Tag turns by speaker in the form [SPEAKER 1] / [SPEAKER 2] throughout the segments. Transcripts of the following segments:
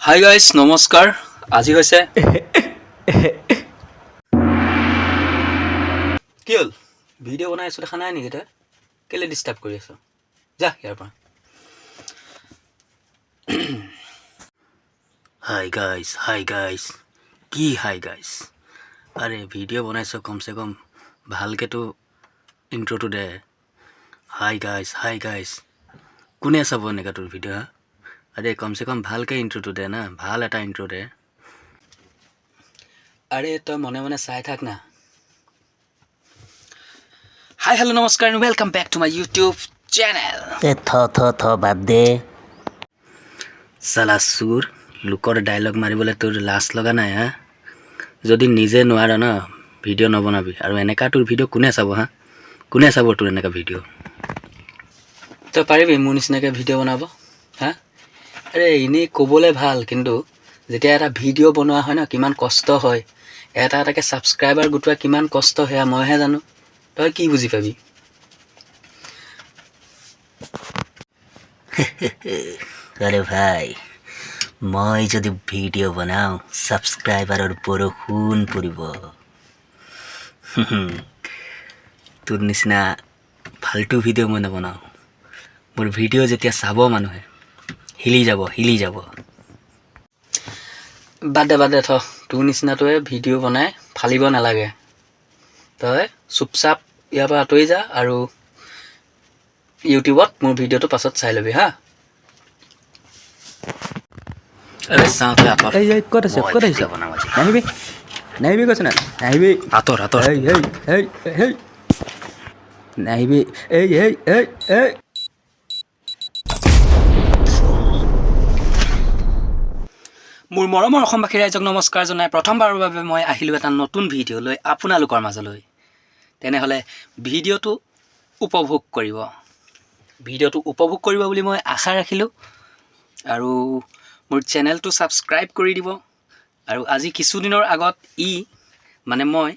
[SPEAKER 1] Hi guys, নমস্কাৰ। আজি হৈছে কি হ'ল, ভিডিঅ' বনাই আছোঁ, দেখা নাই নেকি তই? কেলৈ ডিষ্টাৰ্ব কৰি আছ? যা ইয়াৰ পৰা। হাই গাইজ, হাই গাইজ, কি হাই গাইজ? আৰে ভিডিঅ' বনাইছ, কমচে কম ভালকেতো ইণ্ট্ৰ'টো দে। হাই গাইজ, হাই গাইজ, কোনে চাব এনেকুৱা তোৰ ভিডিঅ'? হা, আৰে কমচে কম ভালকৈ ইণ্ট্ৰ'টো দে না, ভাল এটা ইণ্ট্ৰ' দে। আৰে তই মনে মনে চাই থাক না। হাই, হেল্ল', নমস্কাৰ, welcome back to my YouTube channel.
[SPEAKER 2] এ থ থ থ, বাদ দে।
[SPEAKER 1] চালা চুৰ, লোকৰ ডাইলগ মাৰিবলৈ তোৰ লাজ লগা নাই? হা, যদি নিজে নোৱাৰ ন, ভিডিঅ' নবনাবি। আৰু এনেকুৱা তোৰ ভিডিঅ' কোনে চাব? হা, কোনে চাব তোৰ এনেকুৱা ভিডিঅ'? তই পাৰিবি মোৰ নিচিনাকৈ ভিডিঅ' বনাব? হা, আৰে এনেই ক'বলৈ ভাল, কিন্তু যেতিয়া এটা ভিডিঅ' বনোৱা হয় ন, কিমান কষ্ট হয়, এটা এটাকৈ ছাবস্ক্ৰাইবাৰ গোটোৱা কিমান কষ্ট, সেয়া মইহে জানো, তই কি বুজি পাবি?
[SPEAKER 2] আৰে ভাই, মই যদি ভিডিঅ' বনাওঁ, ছাবস্ক্ৰাইবাৰৰ বৰষুণ পৰিব।
[SPEAKER 1] তোৰ নিচিনা ফাল্টু ভিডিঅ' মই নবনাওঁ। মোৰ ভিডিঅ' যেতিয়া চাব মানুহে, হিলি যাব, হিলি যাব। বাদ দে, বাদ দে, থ। তোৰ নিচিনাটোৱে ভিডিঅ' বনাই ফালিব নালাগে। তই চুপচাপ ইয়াৰ পৰা আঁতৰি যা আৰু ইউটিউবত মোৰ ভিডিঅ'টো পাছত চাই ল'বি। হা, আৰে চাওঁ, তই আঁতৰ।
[SPEAKER 3] এই এই, ক'ত আছে?
[SPEAKER 1] মই
[SPEAKER 3] ক'ত আহিছ?
[SPEAKER 1] ভিডিঅ' বনাম আজি।
[SPEAKER 3] নাহিবি, নাহিবি কৈছে না, নাহিবি।
[SPEAKER 1] আঁতৰ, আঁতৰ।
[SPEAKER 3] এই এই এই এই, নাহিবি। এই এই এই এই।
[SPEAKER 1] মোৰ মৰমৰ অসমবাসী ৰাইজক নমস্কাৰ জনাই প্ৰথমবাৰৰ বাবে মই আহিলোঁ এটা নতুন ভিডিঅ' লৈ আপোনালোকৰ মাজলৈ। তেনেহ'লে ভিডিঅ'টো উপভোগ কৰিব, ভিডিঅ'টো উপভোগ কৰিব বুলি মই আশা ৰাখিলোঁ আৰু মোৰ চেনেলটো ছাবস্ক্ৰাইব কৰি দিব। আৰু আজি কিছুদিনৰ আগত ই মানে মই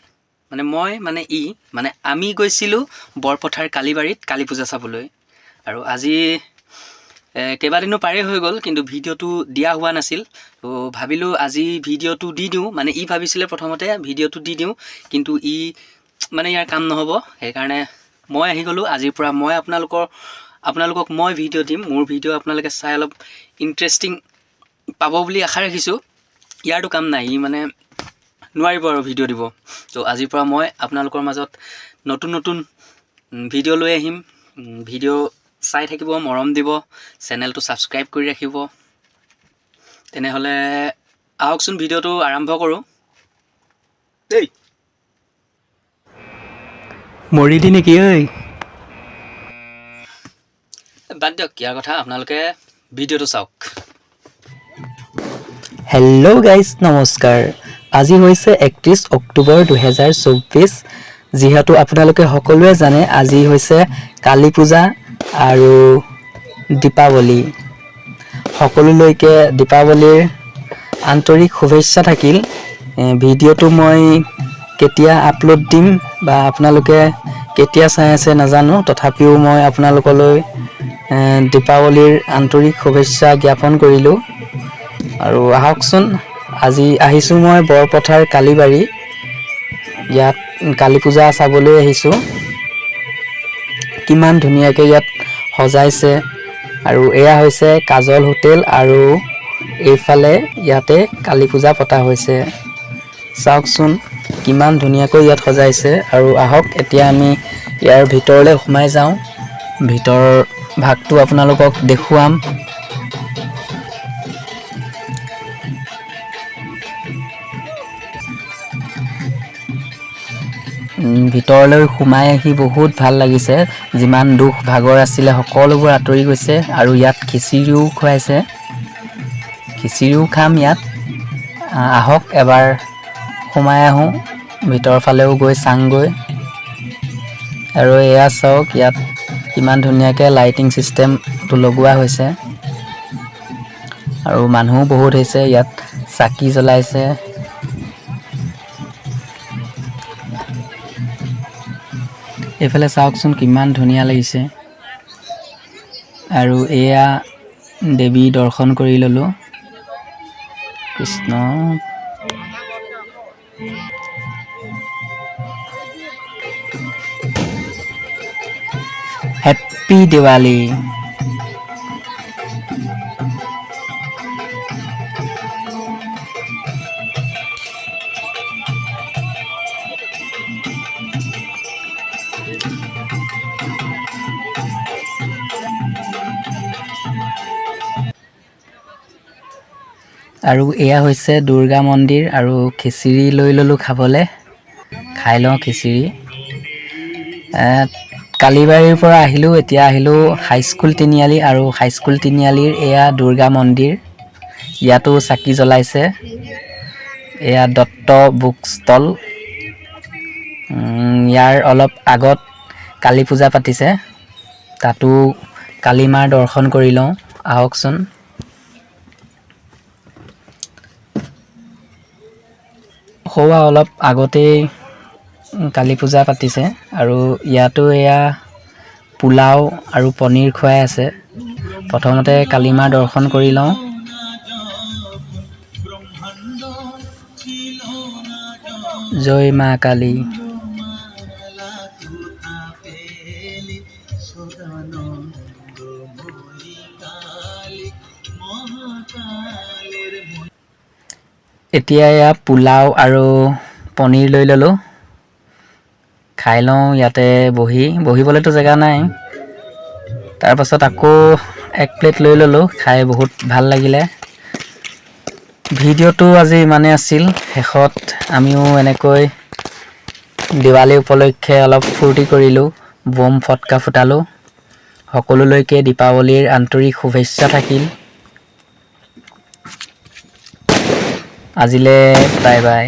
[SPEAKER 1] মানে মই মানে ই মানে আমি গৈছিলোঁ বৰপথাৰ কালিবাৰীত কালী পূজা চাবলৈ। আৰু আজি কেইবাদিনো পাৰেই হৈ গ'ল, কিন্তু ভিডিঅ'টো দিয়া হোৱা নাছিল। তো ভাবিলোঁ আজি ভিডিঅ'টো দি দিওঁ। মানে ই ভাবিছিলে প্ৰথমতে ভিডিঅ'টো দি দিওঁ, কিন্তু ই মানে ইয়াৰ কাম নহ'ব, সেইকাৰণে মই আহি গ'লোঁ। আজিৰ পৰা মই আপোনালোকক মই ভিডিঅ' দিম। মোৰ ভিডিঅ' আপোনালোকে চাই অলপ ইণ্টাৰেষ্টিং পাব বুলি আশা ৰাখিছোঁ। ইয়াৰতো কাম নাই, ই মানে নোৱাৰিব আৰু ভিডিঅ' দিব। ত' আজিৰ পৰা মই আপোনালোকৰ মাজত নতুন নতুন ভিডিঅ' লৈ আহিম। ভিডিঅ' চাই থাকিব, মৰম দিব, চেনেলটো ছাবস্ক্ৰাইব কৰি ৰাখিব। তেনেহ'লে আহকচোন, ভিডিঅ'টো আৰম্ভ কৰোঁ দেই। মৰিলি নেকি ঐ? বাদ দিয়ক ইয়াৰ কথা, আপোনালোকে ভিডিঅ'টো চাওক।
[SPEAKER 4] হেল্ল' গাইজ, নমস্কাৰ। আজি হৈছে 31 অক্টোবৰ 2024। যিহেতু আপোনালোকে সকলোৱে জানে, আজি হৈছে কালী পূজা আৰু দীপাৱলী। সকলোলৈকে দীপাৱলীৰ আন্তৰিক শুভেচ্ছা থাকিল। ভিডিঅ'টো মই কেতিয়া আপলোড দিম বা আপোনালোকে কেতিয়া চাই আছে নাজানো, তথাপিও মই আপোনালোকলৈ দীপাৱলীৰ আন্তৰিক শুভেচ্ছা জ্ঞাপন কৰিলোঁ। আৰু আহকচোন, আজি আহিছোঁ মই বৰপথাৰ কালিবাৰী। ইয়াত কালী পূজা চাবলৈ আহিছোঁ। কিমান ধুনীয়াকৈ ইয়াত সজাইছে। আৰু এয়া হৈছে কাজল হোটেল আৰু এইফালে ইয়াতে কালী পূজা পতা হৈছে। চাওকচোন, কিমান ধুনীয়াকৈ ইয়াত সজাইছে। আৰু আহক, এতিয়া আমি ইয়াৰ ভিতৰলৈ সোমাই যাওঁ। ভিতৰৰ ভাগটো আপোনালোকক দেখুৱাম। ভিতৰলৈ সোমাই আহি বহুত ভাল লাগিছে। যিমান দুখ ভাগৰ আছিলে, সকলোবোৰ আঁতৰি গৈছে। আৰু ইয়াত খিচিৰিও খুৱাইছে, খিচিৰিও খাম ইয়াত। আহক, এবাৰ সোমাই আহোঁ, ভিতৰৰ ফালেও গৈ চাংগৈ। আৰু এয়া চাওক, ইয়াত কিমান ধুনীয়াকৈ লাইটিং ছিষ্টেমটো লগোৱা হৈছে আৰু মানুহো বহুত হৈছে। ইয়াত চাকি জ্বলাইছে। এইফালে চাওকচোন, কিমান ধুনীয়া লাগিছে। আৰু এয়া দেৱী দৰ্শন কৰি ল'লোঁ। কৃষ্ণ। হেপ্পী দিৱালী। আৰু এয়া হৈছে দুৰ্গা মন্দিৰ আৰু খিচিৰি লৈ ল'লোঁ খাবলৈ, খাই লওঁ খিচিৰি। কালিবাৰীৰ পৰা আহিলোঁ, এতিয়া আহিলোঁ হাইস্কুল তিনিআলি আৰু হাইস্কুল তিনিআলিৰ এয়া দুৰ্গা মন্দিৰ, ইয়াতো চাকি জ্বলাইছে। এয়া দত্ত বুক ষ্টল। ইয়াৰ অলপ আগত কালী পূজা পাতিছে, তাতো কালী মাৰ দৰ্শন কৰি লওঁ আহকচোন। সৌৱা অলপ আগতেই কালী পূজা পাতিছে আৰু ইয়াতো এয়া পোলাও আৰু পনীৰ খুৱাই আছে। প্ৰথমতে কালী মাৰ দৰ্শন কৰি লওঁ। জয় মা কালী। এতিয়া এয়া পোলাও আৰু পনীৰ লৈ ল'লোঁ, খাই লওঁ ইয়াতে বহি। বহিবলৈতো জেগা নাই। তাৰপাছত আকৌ এক প্লেট লৈ ল'লোঁ, খাই বহুত ভাল লাগিলে। ভিডিঅ'টো আজি ইমানেই আছিল। শেষত আমিও এনেকৈ দিৱালী উপলক্ষে অলপ ফূৰ্তি কৰিলোঁ, বম ফটকা ফুটালোঁ। সকলোলৈকে দীপাৱলীৰ আন্তৰিক শুভেচ্ছা থাকিল। আজিলৈ বাই বাই।